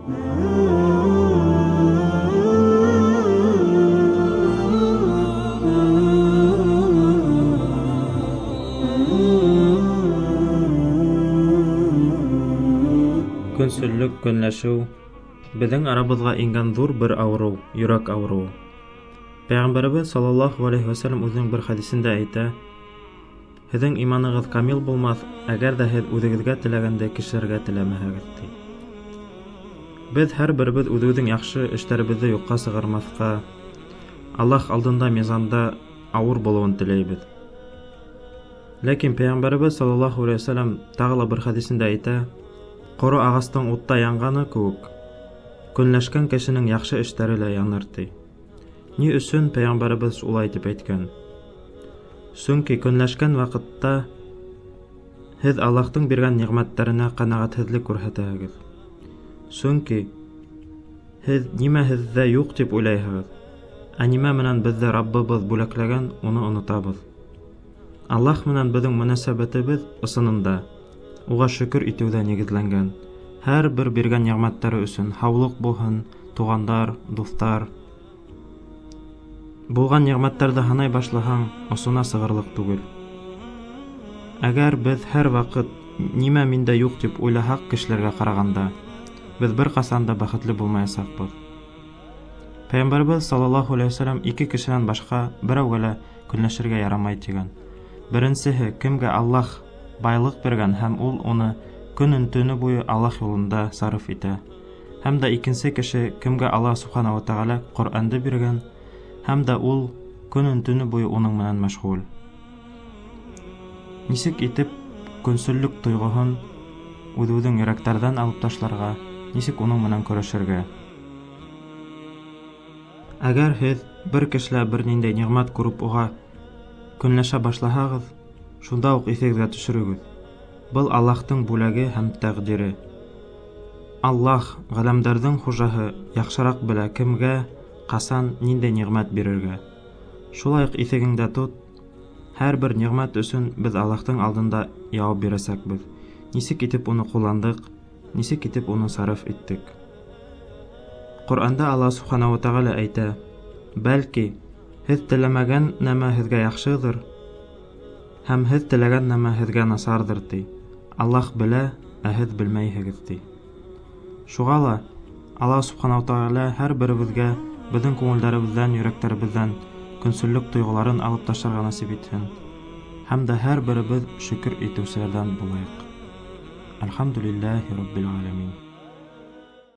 Көнсөллөк, көнләшеү беҙҙең арабыҙға ингән ҙур бер ауырыу, йөрәк ауырыуы. Пәйғәмбәребеҙ саллаллаһу алейһи вәсәләм үҙенең бер хәдисендә әйтә: "Һеҙҙең иманығыҙ камил булмаҫ, әгәр ҙә һеҙ үҙегеҙгә теләгәнде кешеләргә теләмәһәгеҙ", ти. Беҙ һәр беребеҙ үҙебеҙҙең яҡшы эштәребеҙҙе юҡҡа сығармаҫҡа, Аллаһ алдында мизанда ауыр булыуын теләйбеҙ. Ләкин Пәйғәмбәребеҙ саллаллаһу алейһи вәсәләм тағы ла бер хәдисендә әйтә: "Ҡоро ағастың утта янғаны кеүек, көнләшкән кешенең яҡшы эштәре лә яныр", ти. Ни өсөн Пәйғәмбәребеҙ улай тип әйткән? Сөнки көнләшкән ваҡытта һеҙ Аллаһтың биргән ниғмәттәренә ҡәнәғәтһеҙлек күрһәтәһегеҙ. Сөнки һеҙ нимә һеҙҙә юҡ тип уйлайһығыҙ, ә нимә менән беҙҙе Раббыбыҙ бүләкләгән, уны онотабыҙ. Аллаһ менән беҙҙең мөнәсәбәтебеҙ ысынында уға шөкөр итеүҙә нигеҙләнгән. Һәр бер биргән ниғмәттәре өсөн, һаулыҡ булһын, туғандар, дуҫтар. Булған ниғмәттәрҙе һанай башлаһаң, осона сығырлыҡ түгел. Әгәр беҙ һәр ваҡыт нимә миндә юҡ тип уйлаһаҡ кешеләргә ҡарағанда, беҙ бер ҡасан да бәхетле булмаясаҡбыҙ. Пәйғәмбәребеҙ саллаллаһу алейһи вәсәләм ике кешенән башҡа берәүгә лә көнләшергә ярамай тигән. Беренсеһе, кемгә Аллаһ байлыҡ биргән һәм ул уны көнөн төнө буйы Аллаһ юлында сарыф итә. Һәм дә икенсе кеше, кемгә Аллаһ субхана ва тәғәлә Ҡөрьәнде биргән һәм дә ул көнөн төнө буйы уның менән мәшғүл. Нисек итеп көнсөллөк тойғоһон үҙебеҙҙең йөрәктәрҙән алып ташларға, нисек уның менән көрәшергә? Әгәр һеҙ бер кешелә бер ниндәй ниғмәт күреп уға көнләшә башлаһағыҙ, шунда уҡ иҫегеҙгә төшөрөгөҙ. Был Аллаһтың бүләге һәм тәҡдире. Аллаһ, ғәләмдәрҙең хужаһы, яҡшыраҡ белә кемгә, ҡасан, ниндәй ниғмәт бирергә. Шулай уҡ иҫегеңдә тот, һәр бер ниғмәт өсөн беҙ Аллаһтың алдында яуап бирәсәкбеҙ. Нисек итеп уны ҡулландыҡ, нисек итеп уны сарыф иттек. Ҡөрьәндә Аллаһ субхана ва тәғәлә әйтә: "Бәлки һеҙ теләмәгән нәмә һеҙгә яҡшыҙыр, һәм һеҙ теләгән нәмә һеҙгә насарҙыр", ти. Аллаһ белә, ә һеҙ белмәйһегеҙ, ти. Шуға ла Аллаһ субхана ва тәғәлә һәр беребеҙгә беҙҙең күңелдәребеҙҙән, йөрәктәребеҙҙән көнсөллөк тойғоларын алып ташларға насип итһен. Һәм дә һәр беребеҙ шөкөр итеүселәрҙән булайыҡ. Әлхәмдүлилләһи раббил ғәләмин.